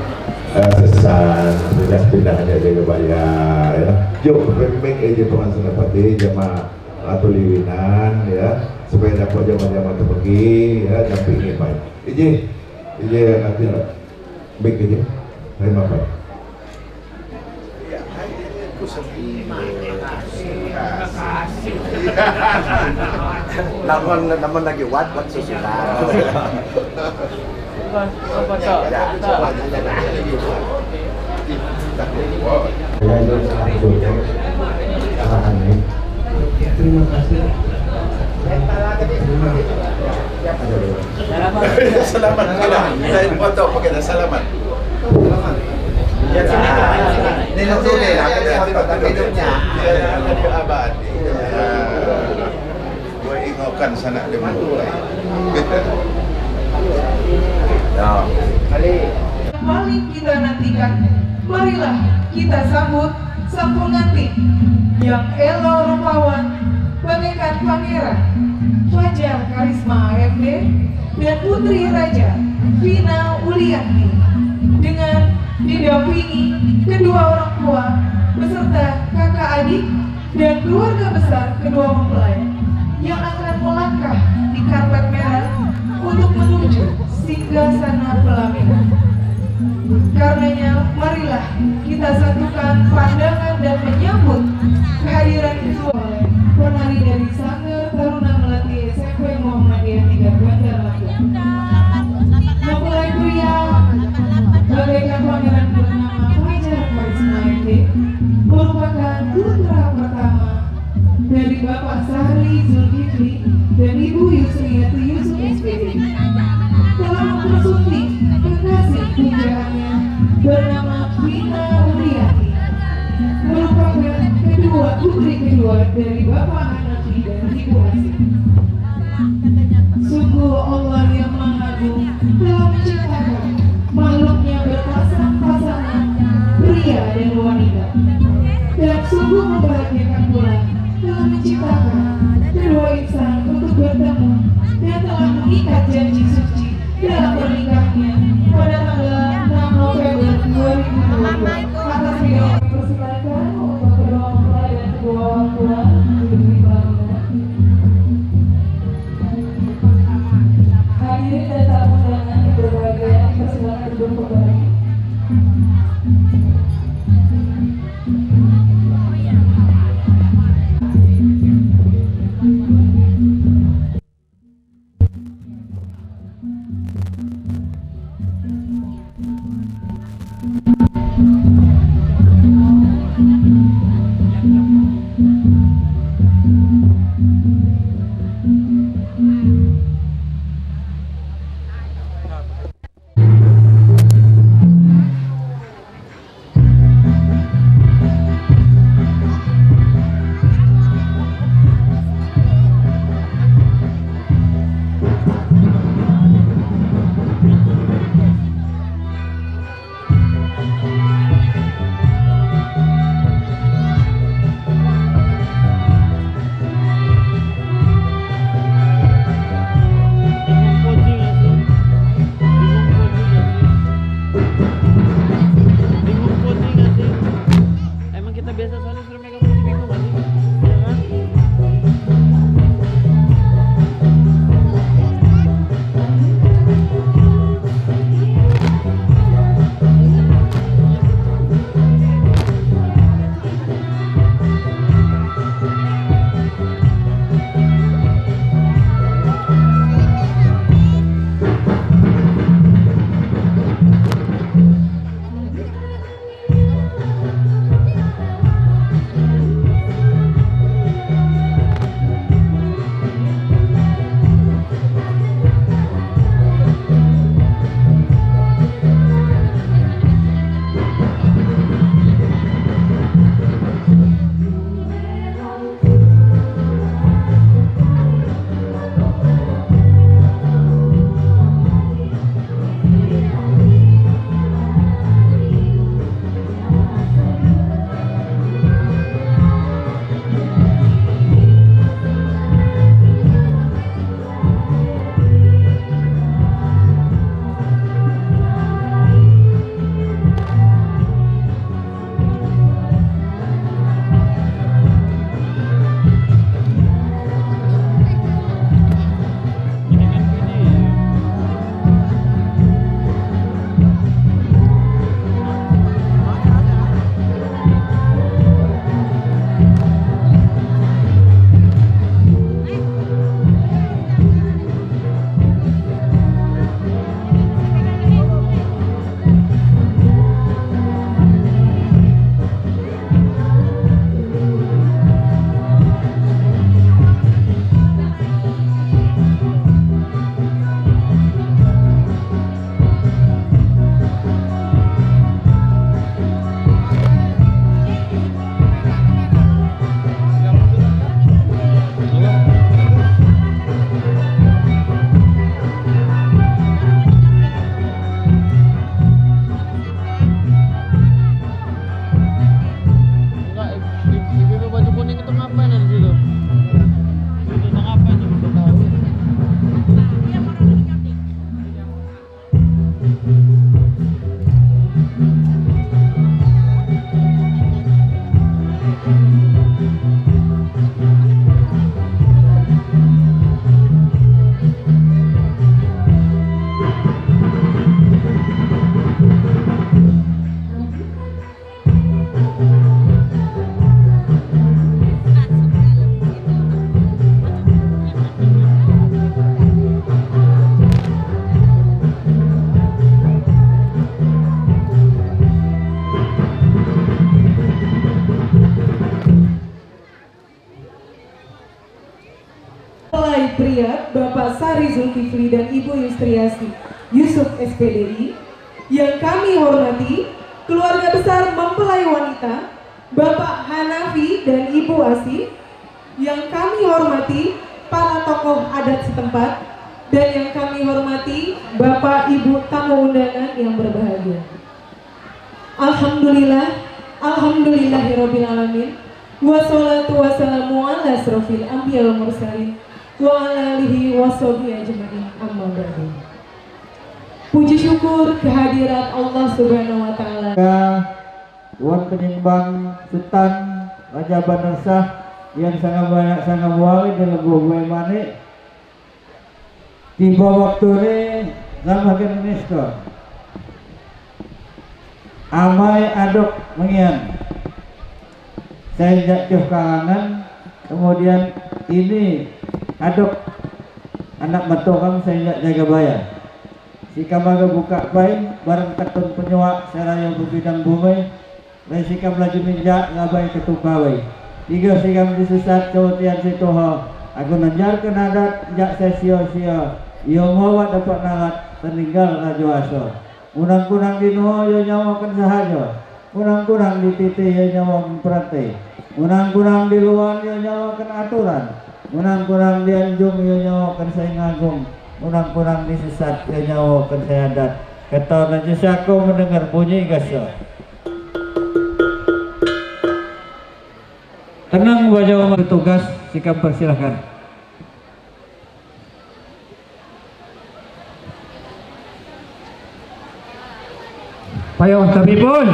sesan pindah pindah aja jaga bayar ya. Jom remake aja teman senapati jama atau liwinan ya supaya dapat jama-jama terpergi ya dampingi baik. Ije ije nanti baik aja terima baik. Namun lagi wat susulan. Terima kasih. Selamat. Saya foto pakai salaman. Gue ingokan sana dia Paling kita nantikan, marilah kita sambut sang pengantin yang elo rupawan bagaikan pangeran Fajar Karisma AMD dan Putri Raja Vina Ulianti dengan didampingi kedua orang tua beserta kakak adik dan keluarga besar kedua mempelai yang akan melangkah di karpet merah untuk menuju singgasana pelaminan. Karenanya marilah kita satukan pandangan dan menyambut kehadiran kedua oleh penari dari Sanggar Taruna Melati SMP Muhammadiyah 3 Bandar Lampung. Mempelai pria bagaikan pangeran bernama Fajar Karisma MD merupakan putra pertama dari Bapak Sahri Zulkifli dan Ibu Yusriyati Yusuf SPD. Telah mempersunting kekasih pujaannya bernama Vina Uriati, merupakan kedua putri kedua dari Bapak Hanafi dan Ibu Asih. Sungguh Allah yang Maha Agung telah menciptakan makhluknya berpasang-pasangan pria dan wanita, dan sungguh membahagiakan pula telah menciptakan kedua insan untuk bertemu dan telah mengikat janji. pria Bapak Sari Zulkifli dan Ibu Yustriasi Yusuf SPDI. Yang kami hormati keluarga besar mempelai wanita Bapak Hanafi dan Ibu Asi. Yang kami hormati para tokoh adat setempat dan yang kami hormati Bapak Ibu tamu undangan yang berbahagia. Alhamdulillah, alhamdulillahirabbil alamin. Wassalatu wassalamu ala asrofil anbiya wal mursalin wa ala alihi washabihi ajmain, amma ba'du. Puji syukur kehadirat Allah Subhanahu wa taala. Tuan Penyimbang Sultan Raja Bandar Sah yang sangat banyak sangat muari dalam buah manik. Tiba waktu ini sama Indonesia. Amai aduk mengian. Saya jatuh karangan, kemudian ini aduk anak mentorang saya jaga bayar. Si kamaga buka pai bareng ketun penyuak seraya berbidang bumi. Lai sikam laju minjak labai ketupawai. Tiga sikam disesat cotian si toha. Aku nanjar ke nadat jak saya sio-sio. Iyo mawat dapat narat tertinggal rajo aso. Kunang-kunang di nuho yo nyawa kan sahaja. Kunang-kunang di titi yo nyawa memperhati. Kunang-kunang di luar yo nyawa kan aturan. Kunang-kunang di anjung yo nyawa kan saya ngagung. Kunang-kunang di sesat yo nyawa kan saya adat. Kata najis aku mendengar bunyi gaso. Tenang wajah petugas, sikap persilahkan. Payo tapi pun.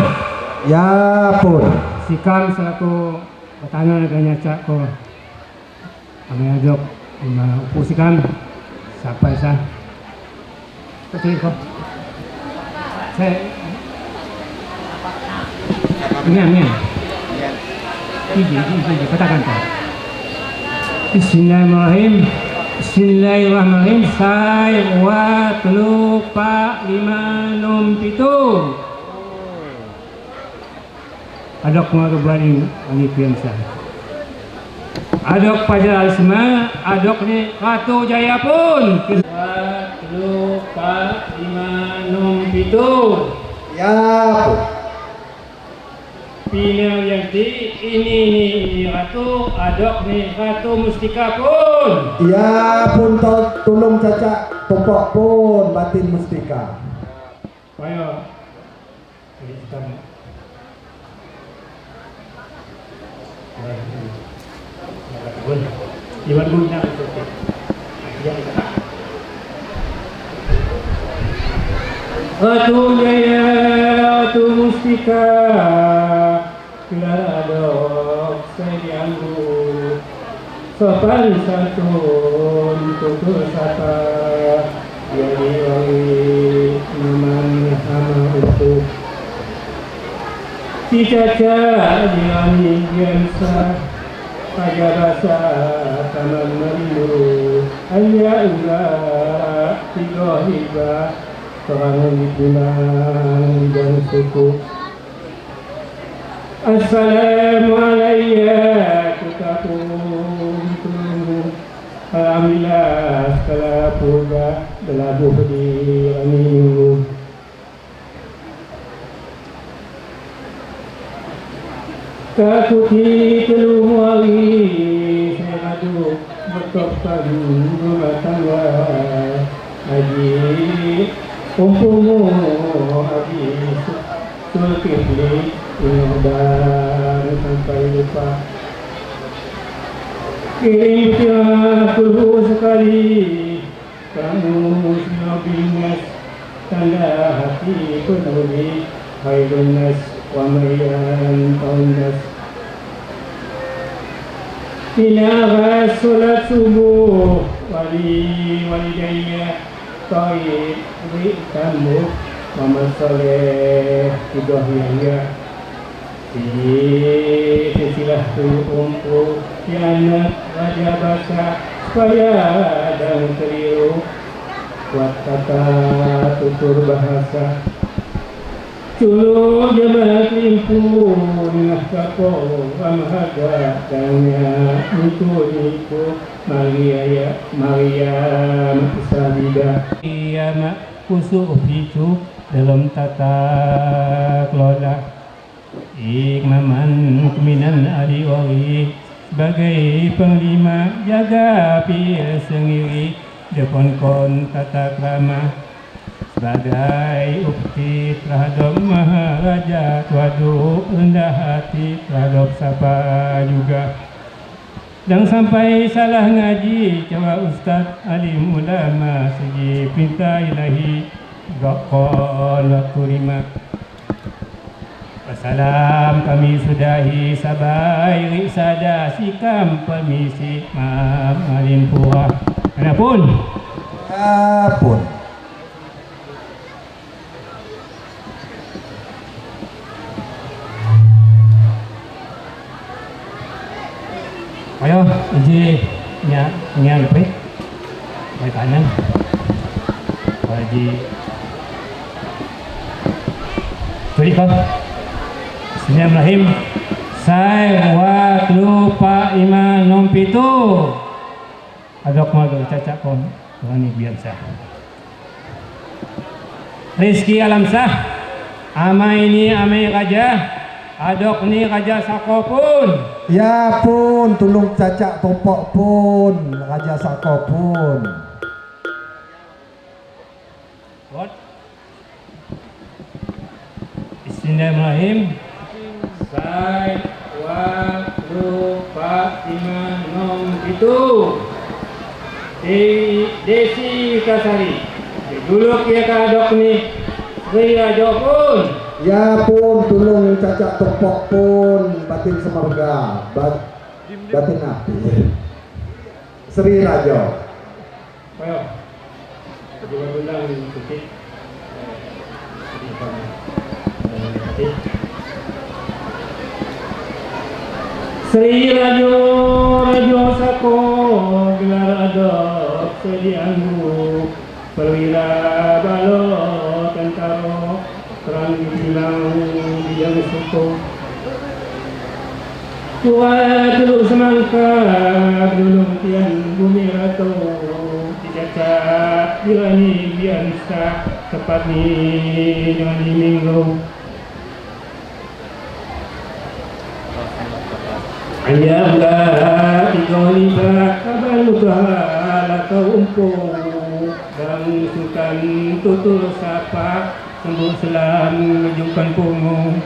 Ya pun. Sikam selaku petana neganya cak ko. Kami ajok upu sikam sampai sah. Kecil ko. Saya. Ini. Ini katakan tak. Bismillahirrahmanirrahim. Bismillahirrahmanirrahim. Sai wa telu pa lima enam pitu. Adok mengarubarin anipiansa. Adok pada Alsma, adok ni Ratu Jaya pun. Wa telu pa lima enam pitu. Ya pun. Pina Yanti, ini Ratu, adok ni Ratu Mustika pun. Ya pun tolong cacak pokok pun batin Mustika. Ayo. Iwan guna itu. Ratu Jaya, Ratu Mustika, gelar adok saya dianggu. Sopan santun tutur sapa, jadi wangi memang sama utuh. Si caca diwangi biasa, pada rasa taman merindu. Hanya ulah tiga hibah, terang di pulang dan suku. Assalamualaikum warahmatullahi. Alhamdulillah segala puja berlabuh di minggu. Takuti telu muali saya maju bertopan rumah tangga haji umpumu haji Zulkifli Inodan sampai lupa. Kirim kulhu sekali kamu binas tanda hati penuhi khairun nas wa mayan nas. Ila solat subuh wali walidayya taib tamu Muhammad Saleh tiga hingga di sisilah umpu anak raja basa supaya dan keliru kuat kata tutur bahasa Culu jemaat limpun nah kapo amhaga danya niku niku Maria ya Maria Sabida Iya mak kusuk picu dalam tata kelola Imaman keminan ahli wari sebagai panglima jaga pil sendiri depan kon tata krama sebagai ukti terhadap maharaja tuadu rendah hati terhadap siapa juga. Dan sampai salah ngaji cara ustaz alim ulama segi perintah ilahi gakon waktu lima. Wassalam kami sudahi sabai riksada sikam permisi maaf alim pura. Kenapun? Pun. Ayo, iji nya nya lepe. Baik kanan. Haji. Tulis kau. Bismillahirrahmanirrahim. Sai wa tlu pa ima nom pitu. Agak mago cacak kon. Tuhan ini biasa. Rizki alam sah. Amai ni amai raja. Adok ni raja sako pun. Ya pun, tolong cacak topok pun, raja sako pun. What? Bismillahirrahmanirrahim. Sai wa lu pa lima nom itu. Desi Kasari. Dulu kia kadok ni Sri Raja pun. Ya pun, tolong cacak topok pun, batin semarga, batin api. Sri Raja. Ayo. Dua bulan cuti. Sri Raja Raja Sako gelar adab sedianggu perwira balo tentara terang bilang bijang suko tua teluk semangka belum tian bumi ratu dicacat dilani biasa tepat ni dengan minggu. Ayamlah tiga lima kabar luka kau umpu dan sultan tutur sapa sembuh selam ngejungkan pungu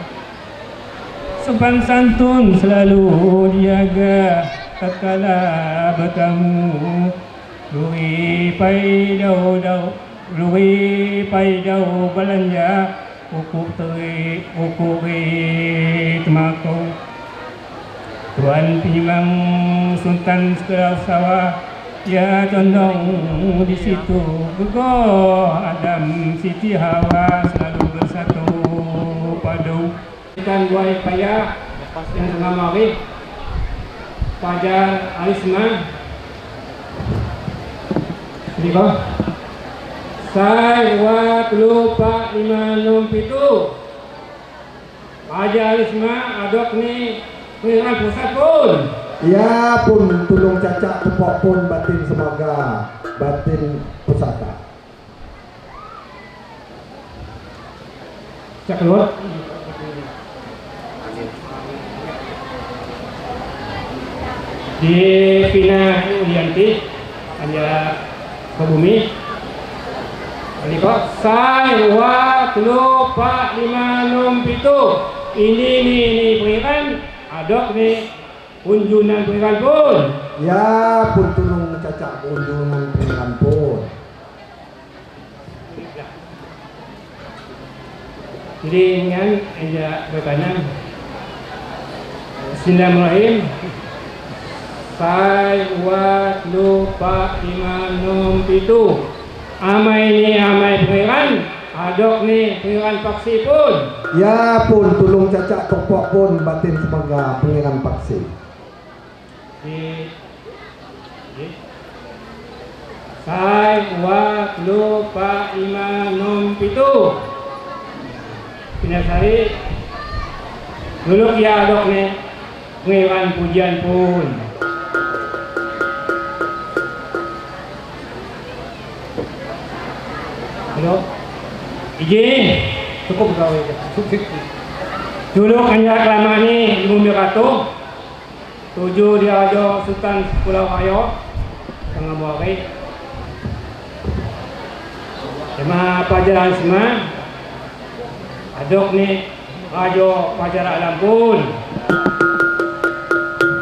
sopan santun selalu diaga tatkala bertamu luri pai dau dau luri pai dau belanja ukuk teri ukuk temakau Tuan Penyumbang Sultan Sekerau Sawah ya condong di situ gegoh Adam Siti Hawa selalu bersatu padu. Ikan buai payah yang tengah mari Fajar Alisma. Jadi kau Sai wa telu pa lima enam pitu. Fajar Alisma adok ni Pengiran pusat pun. Ya pun, tolong cacak tepok pun batin semoga batin pusaka. Cak keluar. Di Pina Ulianti hanya ke bumi. Ini kok sai wa telu pa lima enam pitu. Ini ni ni pengiran. Adok ni unjunan pengiran pun. Ya pun tolong cacak unjunan pengiran pun. Jadi dengan aja bertanya. Bismillahirrahmanirrahim. Sai wa lu pa lima enam pitu. Amai ni amai pengiran. Adok ni pengiran paksi pun. Ya pun, tolong cacak topok pun batin semoga pengiran paksi. Di Sai wa lu pa lima enam pitu. Pinasari dulu ya adok ni pengiran pujian pun. Halo. Iji cukup gawe. Dulu anjak lama ni Ibu Ratu. Tujuh di Raja Sultan Pulau Ayo. Tengah Buari. Sama Pajaran Sema. Adok ni Raja Pajaran Lampun.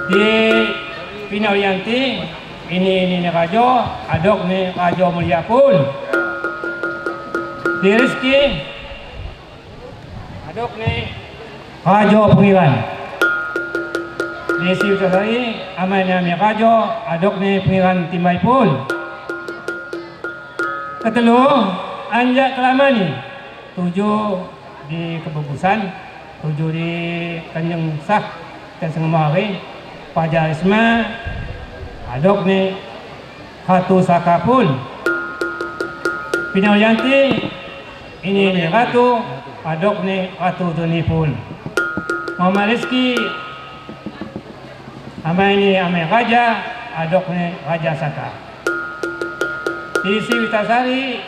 Di Pinaulianti ini Raja, adok ni Raja Mulia pun. Di Rezeki adok ni Raja Pengiran. Di Siwasari amai ni Raja, adok ni Pengiran Timbai pun. Ketelu anjak kelamani tujuh di Kebagusan, tujuh di Kanjeng Sah dan Sengemari. Pajar Isma adok ni Ratu Saka pun. Pinaulianti ini ni Ratu, adok ni Ratu Tuni pun. Muhammad Rizki amai ni amai Raja, adok ni Raja Saka. Di Siwitasari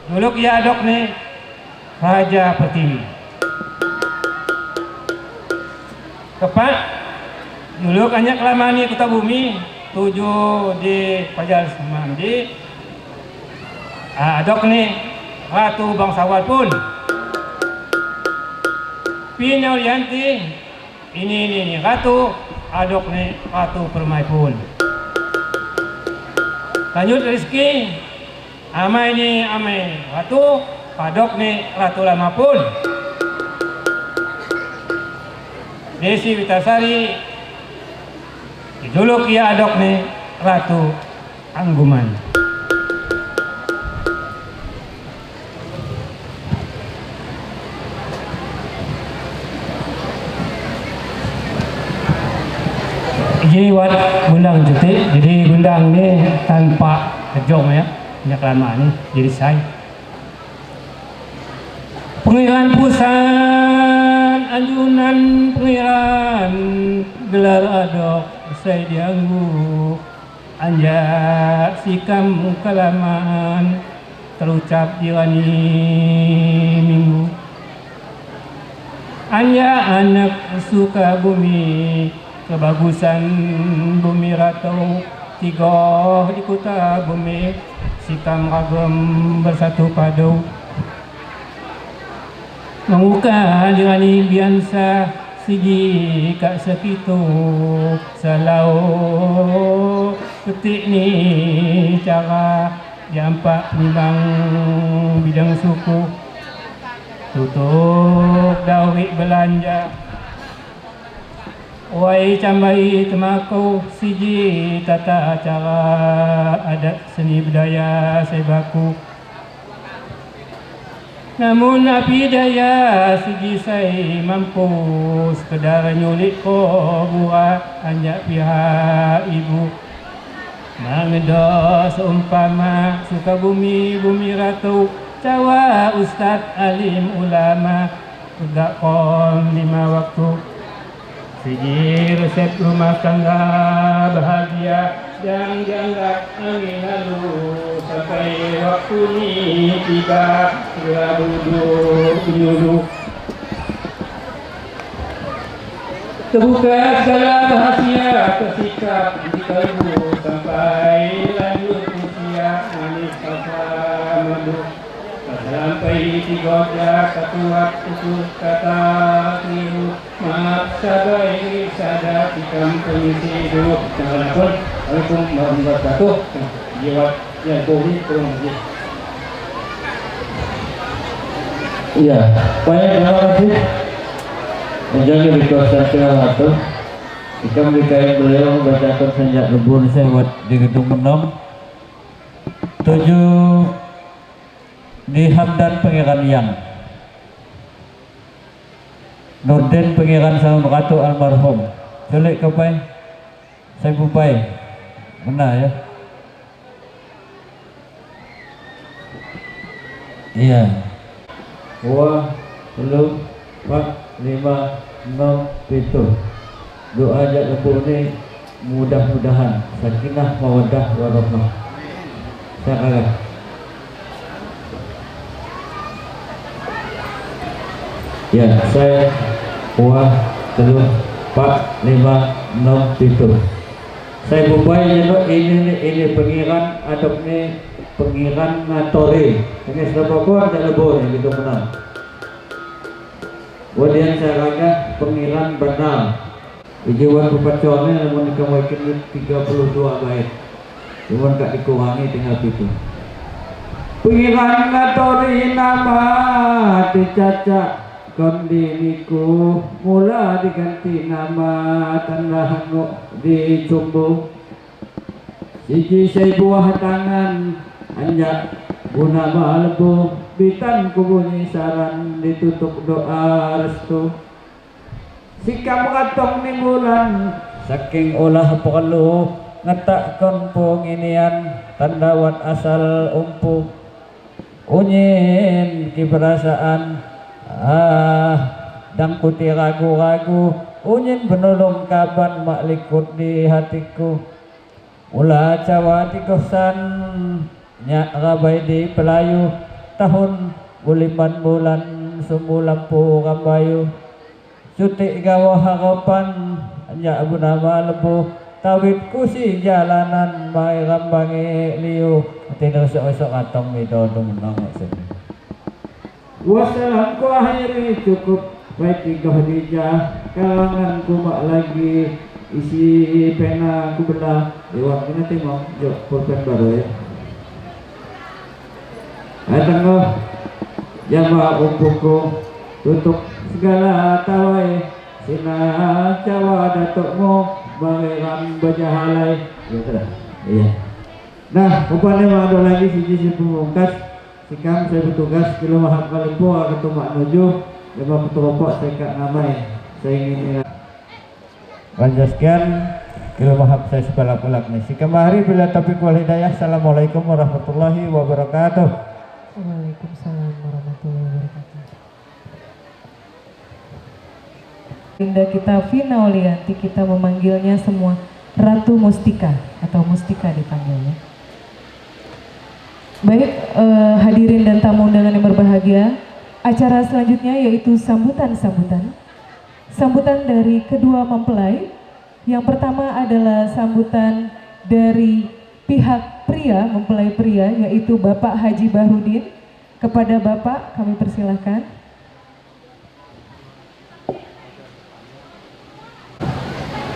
duluk ya adok ni Raja Pertiwi. Kepak duluk anyak kelamani Kota Bumi, tujuh di Pajar Semandi, adok ni Ratu Bangsawan pun. Pinaulianti ini Ratu, adok ni Ratu Permai pun. Lanjut rezeki amai ni amai Ratu, adok ni Ratu Lama pun. Desi Witasari dijuluk ya adok ni Ratu Angguman. Jadi buat gundang cuti, jadi gundang ni tanpa kejong ya, banyak lama ni, jadi saya. Pengiran pusat anjunan pengiran gelar adok saya dianggu anjak sikam kelamaan terucap dirani minggu. Anjak anak suka bumi kebagusan bumi ratu tiga di kota bumi sikam ragam bersatu padu. Menguka dirani biasa sigi kak sekitu salau ketik ni cara diampak nimbang bidang suku tutup dawik belanja. Wai cambai temaku siji tata cara adat seni budaya sebaku. Namun api daya siji saya mampu sekedar nyulik kobura anjak pihak ibu. Mangdo seumpama suka bumi bumi ratu cawa ustaz alim ulama tegak kom 5 waktu. Siji resep rumah tangga bahagia jangan dianggap angin lalu sampai waktu ni tiba segera duduk penyuluh. Terbuka segala rahasia tersikap di kalbu sampai lanjut usia manis rasa madu. Sampai tiga satu waktu kata keliru maaf sabai sada tikam pengisi dulu. Assalamualaikum warahmatullahi wabarakatuh. Jiwa yang boleh kurang lebih. Iya, banyak terima kasih. Menjaga di kawasan Satu. Ikam dikain beliau membacakan senjata lebur saya buat di gedung Menom. 7 di Hamdan Pangeran Yang Nurdin Pangeran sama Ratu almarhum. Culik kapai saya bupai benar ya. Iya. 2, 3, 4, 5, 6, 7. Doa jak lebu ni mudah-mudahan sakinah mawaddah warahmah. Saya harap. Ya, saya 2, 3, 4, 5, 6, 7. Saya bubai ini pengiran adok ni pengiran ngatori. Ini sudah pokok ada lebo ni gitu menang. Kemudian saya raga pengiran benar. Ijuan pepacornya namun kamu 32 bait. Cuman tak dikurangi tinggal itu. Pengiran ngatori nama dicaca kondiniku mula diganti nama tanda hanguk dicumbu. Siji sei buah tangan anjak guna malebu bitan kubunyi saran ditutup doa restu. Sikap katong nimbulan saking olah perlu ngetakkan penginian tandawat asal umpu unyin kiperasaan dangkuti ragu-ragu unyin penolong kaban maklikut di hatiku mula cawa tikosan nyak rabai di pelayu tahun buliman bulan sumbu lampu rambayu cutik gawa harapan nyak bernama lebu tawit kusi jalanan mai rambangi liu tidak esok-esok katong widodo menang maksudnya. Wassalam ku akhiri cukup baik tiga Khadijah kalangan ku mak lagi isi pena ku belah lewat ini nanti mau jok pulpen baru ya. Ayo tengok jamaah umpuku tutup segala tawai sinar jawa datukmu bangeran bajahalai ya sudah. Iya. Nah, rupanya ada lagi siji pemungkas. Sikam saya bertugas kilo mahap kalimpo atau mak nuju lima ketua saya kak namai saya ingin raja sekian kilo mahap saya sebalak-balak nih. Sikam hari bila taufiq wal hidayah. Assalamualaikum warahmatullahi wabarakatuh. Waalaikumsalam warahmatullahi wabarakatuh. Linda kita Vina Olianti, kita memanggilnya semua Ratu Mustika atau Mustika dipanggilnya. Baik, hadirin dan tamu undangan yang berbahagia, acara selanjutnya yaitu sambutan-sambutan. Sambutan dari kedua mempelai. Yang pertama adalah sambutan dari pihak pria, mempelai pria, yaitu Bapak Haji Bahrudin. Kepada Bapak kami persilahkan.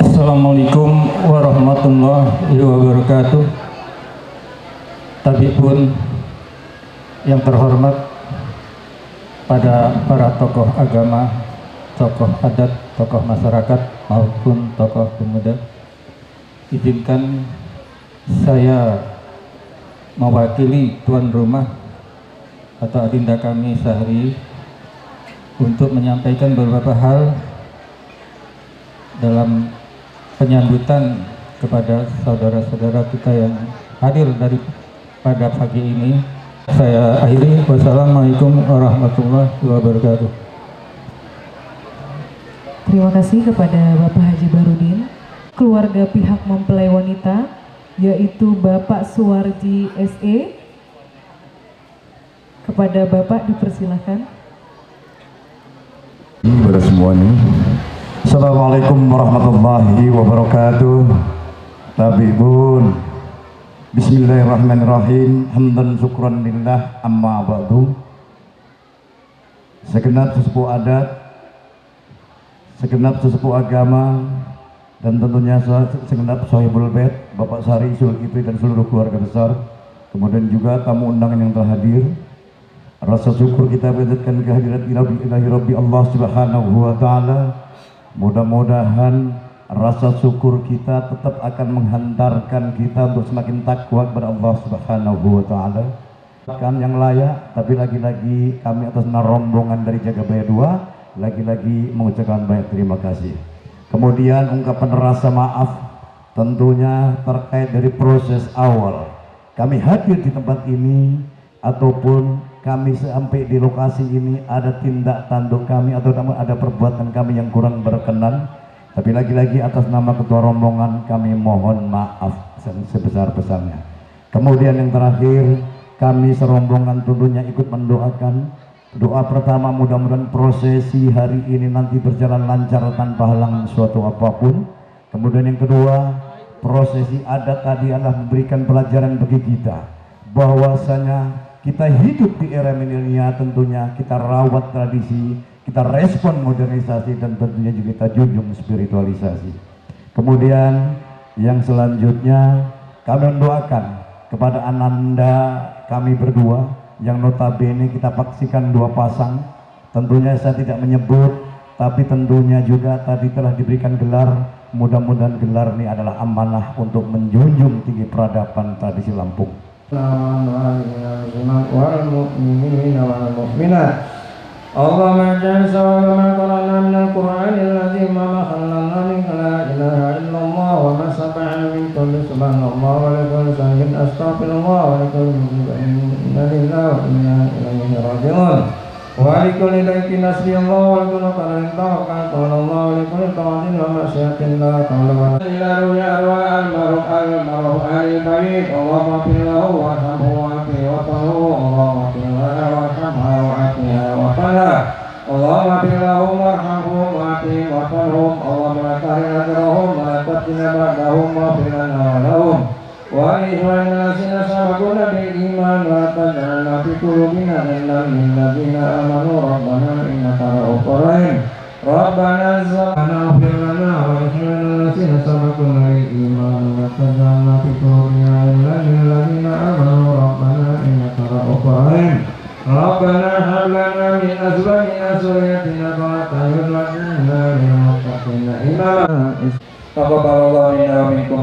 Assalamualaikum warahmatullahi wabarakatuh. Tapi pun yang terhormat pada para tokoh agama, tokoh adat, tokoh masyarakat maupun tokoh pemuda, izinkan saya mewakili tuan rumah atau adinda kami sehari untuk menyampaikan beberapa hal dalam penyambutan kepada saudara-saudara kita yang hadir dari pada pagi ini. Saya akhiri, wassalamualaikum warahmatullahi wabarakatuh. Terima kasih kepada Bapak Haji Bahrudin, keluarga pihak mempelai wanita, yaitu Bapak Suwarji SE. Kepada Bapak dipersilahkan. Kepada semuanya, Assalamualaikum warahmatullahi wabarakatuh. Tabibun. Bismillahirrahmanirrahim. Hamdan syukran lillah amma ba'du. Segenap sesepuh adat, segenap sesepuh agama, dan tentunya segenap sahibul bait, Bapak Sari Zulkifli dan seluruh keluarga besar, kemudian juga tamu undangan yang telah hadir. Rasa syukur kita panjatkan kehadirat Ilahi Rabbi Allah Subhanahu wa Ta'ala. Mudah-mudahan rasa syukur kita tetap akan menghantarkan kita untuk semakin takwa kepada Allah Subhanahu wa Ta'ala. Kan yang layak, tapi lagi-lagi kami atas nama rombongan dari Jagabaya 2 lagi-lagi mengucapkan banyak terima kasih. Kemudian ungkapan rasa maaf tentunya terkait dari proses awal kami hadir di tempat ini ataupun kami sampai di lokasi ini ada tindak tanduk kami atau ada perbuatan kami yang kurang berkenan. Tapi lagi-lagi atas nama ketua rombongan kami mohon maaf sebesar-besarnya. Kemudian yang terakhir, kami serombongan tentunya ikut mendoakan Doa pertama, mudah-mudahan prosesi hari ini nanti berjalan lancar tanpa halangan suatu apapun. Kemudian yang kedua, prosesi adat tadi adalah memberikan pelajaran bagi kita bahwasanya kita hidup di era milenial, tentunya kita rawat tradisi, kita respon modernisasi, dan tentunya juga kita junjung spiritualisasi. Kemudian yang selanjutnya, kami mendoakan kepada ananda kami berdua yang notabene kita paksikan dua pasang. Tentunya saya tidak menyebut, tapi tentunya juga tadi telah diberikan gelar. Mudah-mudahan gelar ini adalah amanah untuk menjunjung tinggi peradaban tradisi Lampung. والمؤمنين والمؤمنات اللهم اجعل ثواب ما قرأنا من القرآن العظيم وما خللنا من لا إله إلا الله وما سبحنا من كل سبحان الله ولكل شيء أستغفر الله ولكل مصيبة إنا لله وإنا إليه راجعون ولكل ضيق حسبي الله ولكل قدر توكلت على الله ولكل طاعة ومعصية لا حول ولا إلى روح أرواح المرء المرء الميت اللهم اغفر له وارحمه وعافه وطهره. اللهم اغفر لها وارحمها وعافها وارحمها. اللهم اغفر لهم وارحمهم وعافهم وارحمهم. اللهم لا تحرم أجرهم ولا تفتنا بعدهم واغفر لنا ولهم ولإخواننا الذين سبقونا بالإيمان ولا تجعلنا في قلوبنا غلا للذين آمنوا ربنا إنك رؤوف رحيم. ربنا اغفر لنا ولإخواننا الذين سبقونا بالإيمان ولا تجعلنا في قلوبنا غلا للذين آمنوا ربنا إنك رؤوف رحيم. ربنا هب لنا من أزواجنا وذرياتنا قرة أعين واجعلنا للمتقين إماما. تقبل الله منا ومنكم.